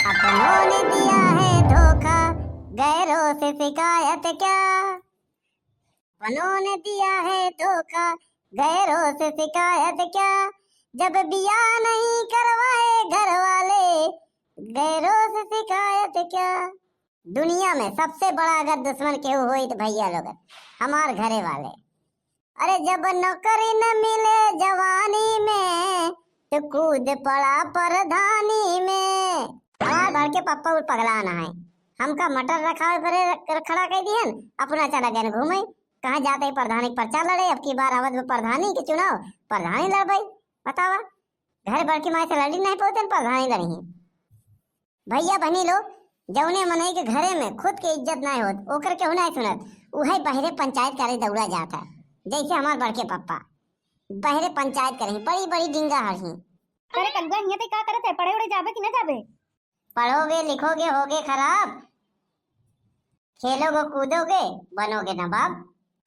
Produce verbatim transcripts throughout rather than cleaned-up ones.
अपनों ने दिया है धोखा, गैरों से शिकायत क्या? अपनों ने दिया है धोखा, गैरों से शिकायत क्या? जब बियाह नहीं करवाए घर वाले, गैरों से शिकायत क्या? दुनिया में सबसे बड़ा अगर दुश्मन केहू होई तो भैया लोग, हमार घरे वाले। अरे जब नौकरी न मिले जवानी में, तो कूद पड़ा प्रधानी में। हमार बड़के पप्पा उ पगला ना है, हमका मटर रखावे परे रख-, खड़ा कर दिहन, अपना चला गए घूमे, कहाँ जाते ही प्रधानी के पर्चा लड़े। अब की बार आवत बा प्रधानी के चुनाव, प्रधानी लड़बे। बतावा, घर बड़की माई से लड़ी नहीं पौते, प्रधानी लड़ी। भैया बहनी लोग, जौने मनई के घरे में खुद के इज्जत नाय होत, ओकर केहू नाय सुनत, उहे बहरे पंचायत करे दौड़ा जात है। जैसे हमार बड़के पप्पा बहरे पंचायत करे, बड़ी बड़ी डिंगा हरही। अरे कलुआ, हियां ते का करत है? पढ़े उढ़े जाबे कि ना जाबे? पढ़ोगे लिखोगे होगे खराब, खेलोगे कूदोगे बनोगे नवाब।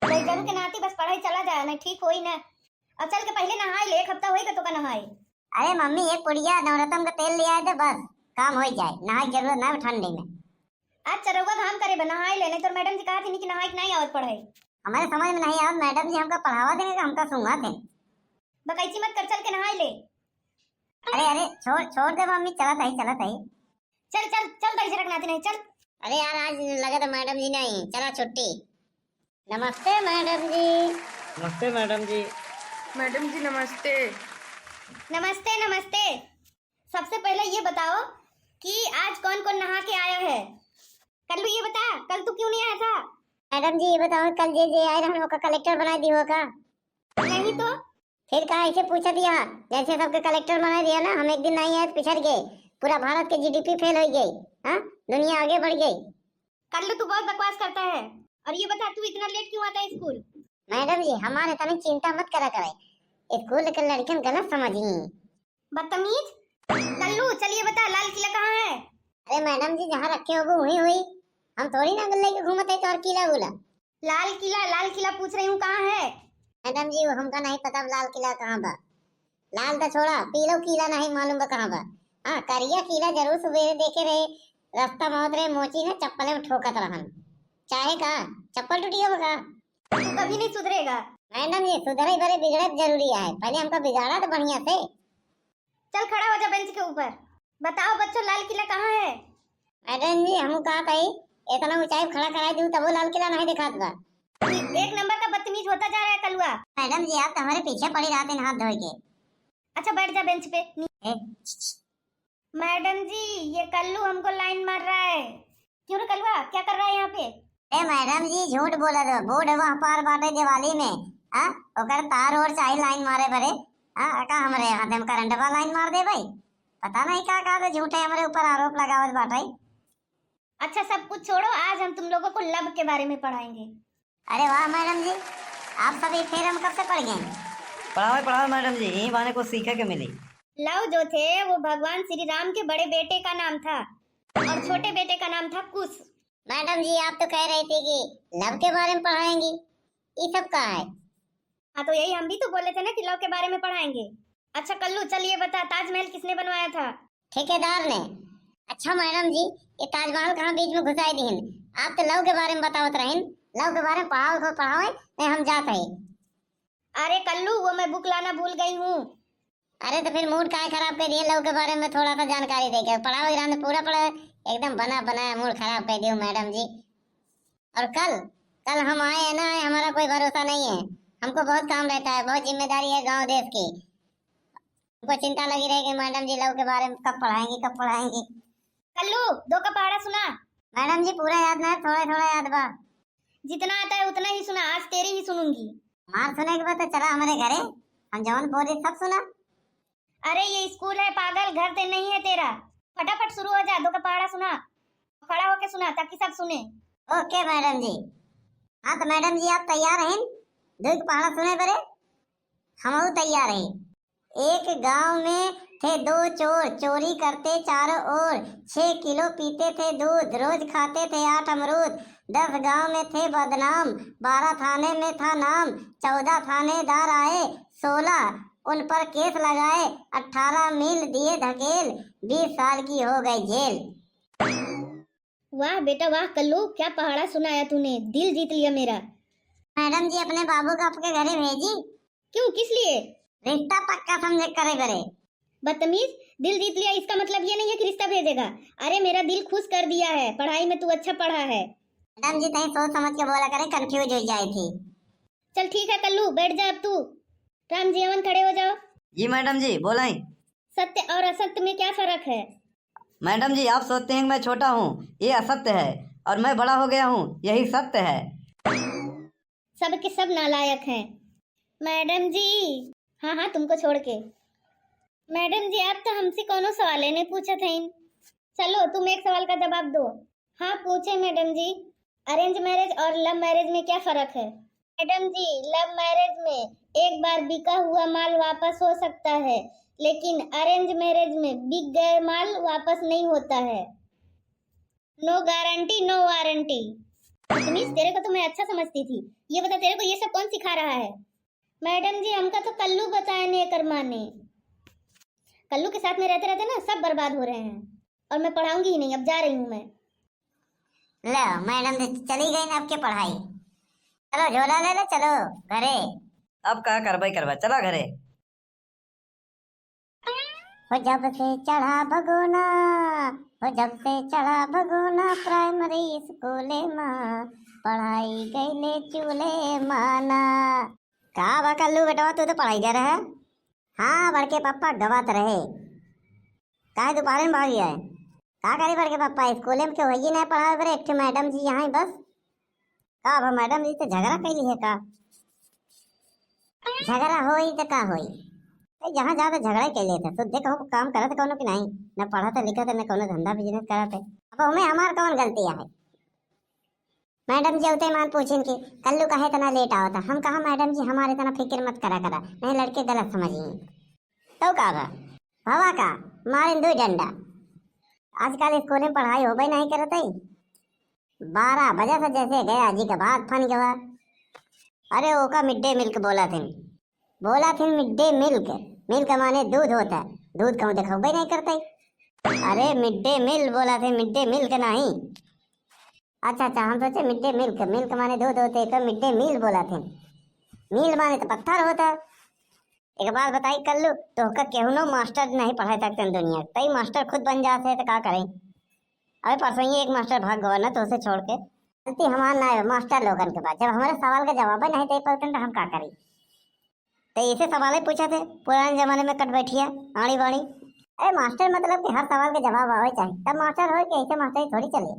लइकन के नाती बस पढ़ाई चला जाए ना, ठीक होई ना। अब चल के पहले नहाई ले, एक हफ्ता होई का तोका नहाई। अरे मम्मी, एक पुड़िया नवरत्न का तेल ले आए दे, बस काम हो जाए, नहाई जरूरत ना हो ठंडी में। आज चरौआ घाम करे बा, नहाई ले, नहीं तो मैडम जी कहा थी कि नहाई के नहीं आवत पढ़ाई। हमारे समझ में नहीं आवत, मैडम जी हमका पढ़ावा देंगे कि हमका सुंगा थे। बकैची मत कर, चल के नहाई ले। अरे अरे, छोड़ छोड़ दे मम्मी, चलत है, चलत है। चल चल चल, तो इसे रखना थी नहीं, चल। अरे यार, आज लगे तो मैडम जी नहीं, चला छुट्टी। नमस्ते मैडम जी। नमस्ते मैडम जी। मैडम जी नमस्ते। नमस्ते नमस्ते। सबसे पहले ये बताओ कि आज कौन कौन नहा के आया है? कल्लू, ये बता, कल तू क्यों नहीं आया था? मैडम जी, ये बताओ, कल जे जे आए रहन, ओका कलेक्टर बना दी हो का? नहीं तो। फिर का ऐसे पूछत या, जैसे सबके कलेक्टर बना दिया ना, हम एक दिन नहीं आए तो पिछड़ गए, पूरा भारत के जीडीपी फेल हो गई। हाँ, दुनिया आगे बढ़ गई। कल्लू, तू बहुत बकवास करता है। और ये बता, तू इतना लेट क्यों आता है स्कूल? मैडम जी, हमारे तनी चिंता मत करा करे, स्कूल के लड़कन गलत समझी। बदतमीज। कल्लू, चलिए बता, लाल किला कहाँ है? अरे मैडम जी, जहाँ रखे हो वो वहीं हुई। हम थोड़ी ना लेके घूमत है तोहर किला उला। लाल किला, लाल किला पूछ रही हूँ, कहाँ है? मैडम जी, वो हमका नहीं पता लाल किला कहाँ बा। लाल तो छोड़ा, पीलो किला नहीं मालूम बा कहाँ बा। हाँ, करिया किला जरूर सुबेरे देखे रहे, रास्ता में होत रहे, मोची ना चप्पले में ठोकत रहन। चाहे का, चप्पल टूटी हो का? तू कभी नहीं सुधरेगा। मैडम जी, सुधरे बरे बिगड़े जरूरी है, पहले हमका बिगाड़ा तो बढ़िया से। चल खड़ा हो जा बेंच के ऊपर। बताओ बच्चों, लाल किला कहाँ है? मैडम जी, हम कहा कही, इतना ऊंचाई खड़ा कराई दू तबो लाल किला नहीं दिखात बा। एक नंबर का बदतमीज होता जा रहा है कलुआ। मैडम जी, आप तो हमारे पीछे पड़ी रहते हैं हाथ धोए के। अच्छा बैठ जा बेंच पे। ए, मैडम जी, ये कल्लू हमको लाइन मार रहा है। क्यों रे कलुआ, क्या कर रहा है यहाँ पे? ए मैडम जी, झूठ बोलत हो, बोर्ड वह पार बाटे दिवाली में, हाँ? ओकर तार ओर चाही लाइन मारे बरे, हाँ? का हमरे हाथे में करंट बा लाइन मार दे भाई? पता नहीं का का तो झूठे हमरे ऊपर आरोप लगावत बाटे। अच्छा सब कुछ छोड़ो, आज हम तुम लोगों को लव के बारे में पढ़ाएंगे। अरे वाह मैडम जी, आप सभी फेर में कब से पड़ गए? पढ़ावे पढ़ावे मैडम जी, यही बहाने कुछ सीखे के मिली। लव जो थे वो भगवान श्री राम के बड़े बेटे का नाम था और छोटे बेटे का नाम था कुश। मैडम जी, आप तो कह रही थी कि लव के बारे में पढ़ाएंगी, ये सब का है? हाँ तो यही हम भी तो बोले थे ना कि लव के बारे में पढ़ाएंगे। अच्छा कल्लू, चल ये बता, ताजमहल किसने बनवाया था? ठेकेदार ने। अच्छा मैडम जी, ये ताजमहल कहाँ बीच में घुसाई दीन? आप तो लव के बारे में बतावत रहीन, लव के बारे में पढ़ाओ तो पढ़ाओ, नहीं हम जात है। अरे कल्लू, वो मैं बुक लाना भूल गई हूँ। अरे तो फिर मूड काहे खराब कर दिए, लव के बारे में थोड़ा सा जानकारी दे के पढ़ाओ, ईरान तो पूरा पढ़ा, एकदम बना बनाया मूड खराब कर दियो मैडम जी। और कल, कल हम आए हैं ना आए, हमारा कोई भरोसा नहीं है, हमको बहुत काम रहता है, बहुत जिम्मेदारी है गांव देश की। हमको चिंता लगी रहेगी मैडम जी, लव के बारे में कब पढ़ाएंगी, कब पढ़ाएंगी। कल्लू, दो का पहाड़ा सुना। मैडम जी, पूरा याद ना है, थोड़ा थोड़ा याद बा। जितना आता है उतना ही सुना, आज तेरी ही सुनूंगी। मार सुने के बाद तो चला हमारे घरे, हम जवन बोले सब सुना। अरे ये स्कूल है पागल, घर ते नहीं है तेरा। फटाफट शुरू हो जा, दो का पहाड़ा सुना, खड़ा होके सुना ताकि सब सुने। ओके मैडम जी। हाँ तो मैडम जी आप तैयार हैं दो का पहाड़ा सुने बरे? हम तैयार हैं। एक गांव में थे दो चोर, चोरी करते चारों ओर। छह किलो पीते थे दूध, रोज खाते थे आठ अमरूद। दस गांव में थे बदनाम, बारह थाने में था नाम। चौदह थानेदार आए, सोलह उन पर केस लगाए, अठारह मील दिए धकेल, बीस साल की हो गई जेल। वाह बेटा वाह कल्लू, क्या पहाड़ा सुनाया तूने, दिल जीत लिया मेरा। मैडम जी, अपने बाबू को आपके घरे भेजी। क्यों, किस लिए? रिश्ता पक्का समझे करे बरे। बदतमीज, दिल जीत लिया, इसका मतलब ये नहीं है कि रिश्ता भेजेगा। अरे, मेरा दिल खुश कर दिया है, पढ़ाई में तू अच्छा पढ़ा है। मैडम जी, तहीं सोच समझ के बोला करे, confuse हो जाए थी। चल ठीक है कल्लू, बैठ जा अब तू। राम जीवन, खड़े हो जाओ। जी मैडम जी, बोलें। सत्य और असत्य में क्या फर्क है? मैडम जी, आप सोचते हैं कि मैं छोटा हूँ, ये असत्य है, और मैं बड़ा हो गया हूँ, यही सत्य है। सब के सब नालायक हैं। मैडम जी। हाँ, हाँ, तुमको छोड़ के। मैडम जी, आप तो हमसे कौनो सवाले नहीं पूछत हैं। चलो, तुम एक सवाल का जवाब दो। हाँ, पूछे मैडम जी, arrange marriage और love marriage में क्या फर्क है? मैडम जी, love marriage में एक बार बिका हुआ माल वापस हो सकता है, लेकिन arrange marriage में बिक गए माल वापस नहीं होता है। No guarantee, no warranty। बदतमीज, तेरे को तो मैं अच्छा समझती थी, ये बता तेरे को ये सब कौन सिखा रहा है? मैडम जी, हमका तो कल्लू बताए ने एकर माने। कल्लू के साथ में रहते रहते ना सब बर्बाद हो रहे हैं, और मैं पढ़ाऊंगी ही नहीं, अब जा रही हूँ मैं। लो, मैडम जी चली गई ना आपके पढ़ाई। चलो झोला ले लो, चलो घरे। अब का करबे करबा, चला घरे। हो जब से चढ़ा भगोना, हो जब से चढ़ा भगोना, primary school मा पढ़ाई गईले चूल्हे माना। का बा कल्लू बेटवा, तू तो पढ़ाई गए रहे? हाँ, बड़के पप्पा गवात रहे। काहे दोपहरे में भाग गया है? का करी बड़के पप्पा, स्कूले में केहू है ही नहीं पढ़ावे बरे, एक ठे मैडम जी यहाँ ही बस। का अब मैडम जी से झगड़ा कैली है का? झगड़ा होई त का होई? ए, जहाँ जाओ तो झगड़ा ही कैले थे। तो देखो काम करत कौनो कि नहीं, न पढ़त लिखत, न कौनो धंधा business करत है। अब हमें हमार कौन गलती है? मैडम जी उते मान पूछिन कि कल्लू काहे इतना late आवता? हम कहा मैडम जी हमारे इतना फिक्र मत करा करा, नहीं लड़के गलत समझिए। तो का भा? भवा का? मारिन दो डंडा। आजकल स्कूल में पढ़ाई होबे नहीं करत है। बारह बजे से जैसे गया जी के बाद फन गवा। अरे ओका midday milk बोला थे, बोला थे midday milk। Milk माने दूध होता है, दूध कहूँ देखबे नहीं करते। अरे midday meal बोला थे, midday milk नहीं। अच्छा अच्छा, हम सोचे midday milk, milk माने दूध होते, तो midday meal बोला थे। Meal माने तो पत्थर होता है। एक बात बताई कल्लू, तोहका केहूनो मास्टर नहीं पढ़ाई सकते दुनिया, तई मास्टर खुद बन जाते तो का करें? अबे परसों ही एक मास्टर भाग गवा ना तोहसे छोड़ के। गलती हमार ना है, मास्टर लोगन के बाद जब हमारे सवाल का जवाब ही नहीं दे पाते तो हम का करी? तो इसे सवाल ही पूछा थे, पुराने जमाने में कट बैठिया, आड़ी बाड़ी। अरे मास्टर मतलब कि हर सवाल के जवाब आवे चाहिए, तब मास्टर होए कि ऐसे मास्टर ही थोड़ी चले।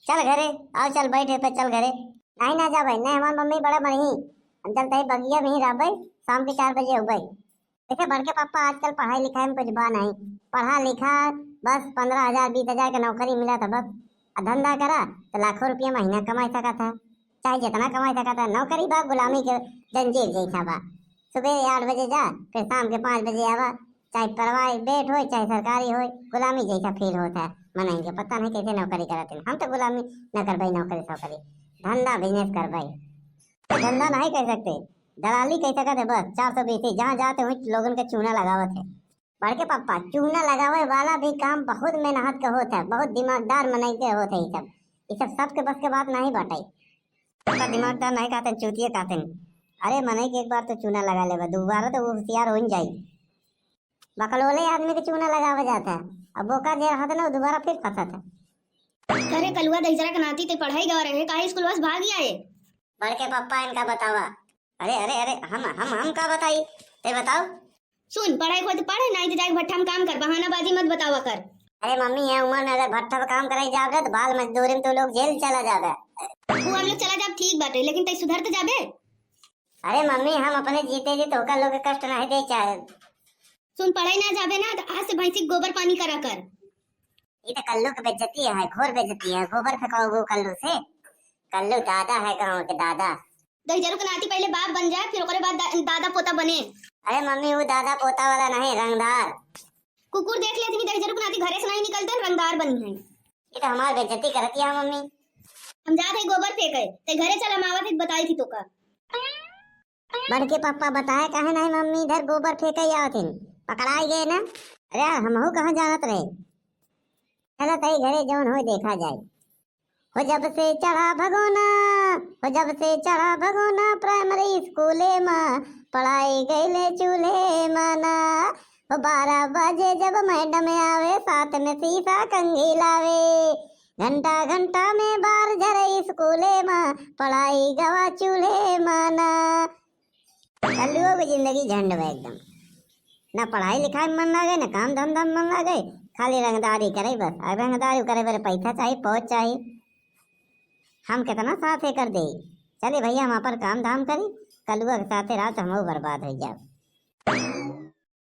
चल घरे, आओ चल बैठे पे चल घरे। नहीं ना जाबे, नहीं हमार मम्मी बड़ा मरही। हम चलते ही बगिया में ही रहबे, शाम के चार बजे होबे। देखा बड़के पापा आजकल पढ़ाई लिखाई में कुछ बा नहीं, पढ़ा लिखा बस पन्द्रह हजार बीस हजार के नौकरी मिला था बस, आ धंधा करा तो लाखों रुपया महीना कमाई सका था, चाहे जितना कमाई सका था। नौकरी बा गुलामी के जंजीर जैसा बा, सुबह आठ बजे जा, फिर शाम के पाँच बजे आवा, चाहे private होए चाहे सरकारी होए, गुलामी जैसा feel होता है। मनई के पता नहीं कैसे नौकरी करत हैं। हम तो गुलामी न करबे, नौकरी सौकरी, धंधा business करबे। धंधा नहीं कर सकते, दलाली कह सकत है बस, चार सौ बीस ही, जहाँ जाते हुए लोगन के चूना लगावत है। बड़के पप्पा, चूना लगावे वाला भी काम बहुत मेहनत के होत है, बहुत दिमागदार मनई के होत है। ये सब, ये सब सबके बस के बात नहीं बाटे। सबका दिमागदार नहीं कहते, चूतिए कहते। अरे मनई के एक बार तो चूना लगा लेबा, दोबारा तो वो होशियार हो ही जाई। बकलोले आदमी के चूना लगावा जाता है, अब ओकर जे रहत ना, वो दोबारा फिर फंसत है। अरे कलुआ दहिजरा के नाती ते पढ़ाई गवा रहे, काहे स्कूल बस भाग गया है? बड़के पप्पा इनका बतावा। अरे, अरे, अरे, हम, हम, हम का बताई? ते बताओ। सुन, पढ़ाई को तो पढ़, नहीं तो जाके भट्ठा में काम कर, बहानाबाजी मत बतावा कर। अरे मम्मी, ये उम्र में अगर भट्ठा पे काम करे जाबे तो बाल मजदूरी में तू लोग जेल चला जाबे। वो हम लोग चला जाब ठीक बाटे, लेकिन तई सुधर तो जाबे। अरे मम्मी, हम अपने जीते जी तोहका लोग के कष्ट नहीं दे चाहे। सुन, पढ़ाई ना जाबे ना तो आज से भैंसी के गोबर पानी करा कर। ये तो कल्लू की बेइज्जती है, घोर बेइज्जती है, गोबर फेंकवाओ कल्लू से। कल्लू दादा है गाँव के दादा। दहिजरू के नाती पहले बाप बन जाए, फिर ओकरे बाद दा-, दादा पोता बने। अरे मम्मी, वो दादा पोता वाला नहीं, रंगदार। कुकुर देख ले, इतनी दहिजरू के नाती घरे से नहीं निकलते, रंगदार बनी है। ये तो हमार बेइज्जती करती है मम्मी। हम जात है गोबर फेंके, ते घरे चल, हम आवत है, बताई थी तोका। बड़के पप्पा बताए काहे नहीं मम्मी इधर गोबर फेंके आवत हिन, पकड़ाई गए ना। अरे हमहू कहाँ जानत रहे। चलो तई घरे जौन होए देखा जाए। हो जब से चढ़ा भगोना, हो जब से चढ़ा भगोना प्राइमरी स्कूले मा पढ़ाई गईले चूल्हे माना। हो बारह बजे जब मैडम आवे साथ में शीशा कंघी लावे। घंटा घंटा में बार झरे स्कूले मा पढ़ाई गवा चूल्हे माना। कल्लुओ की जिंदगी झंड बा एकदम। ना पढ़ाई लिखाई में मन लागे, ना काम धंधा में मन लागे, खाली रंगदारी करे बस। अब रंगदारी करे बरे पैसा चाही, फौज चाही। हम कितना साथे कर दे। चले भैया, हम अपन काम धाम करी, कल्लुआ के साथे रात हमहू बर्बाद हो जाब।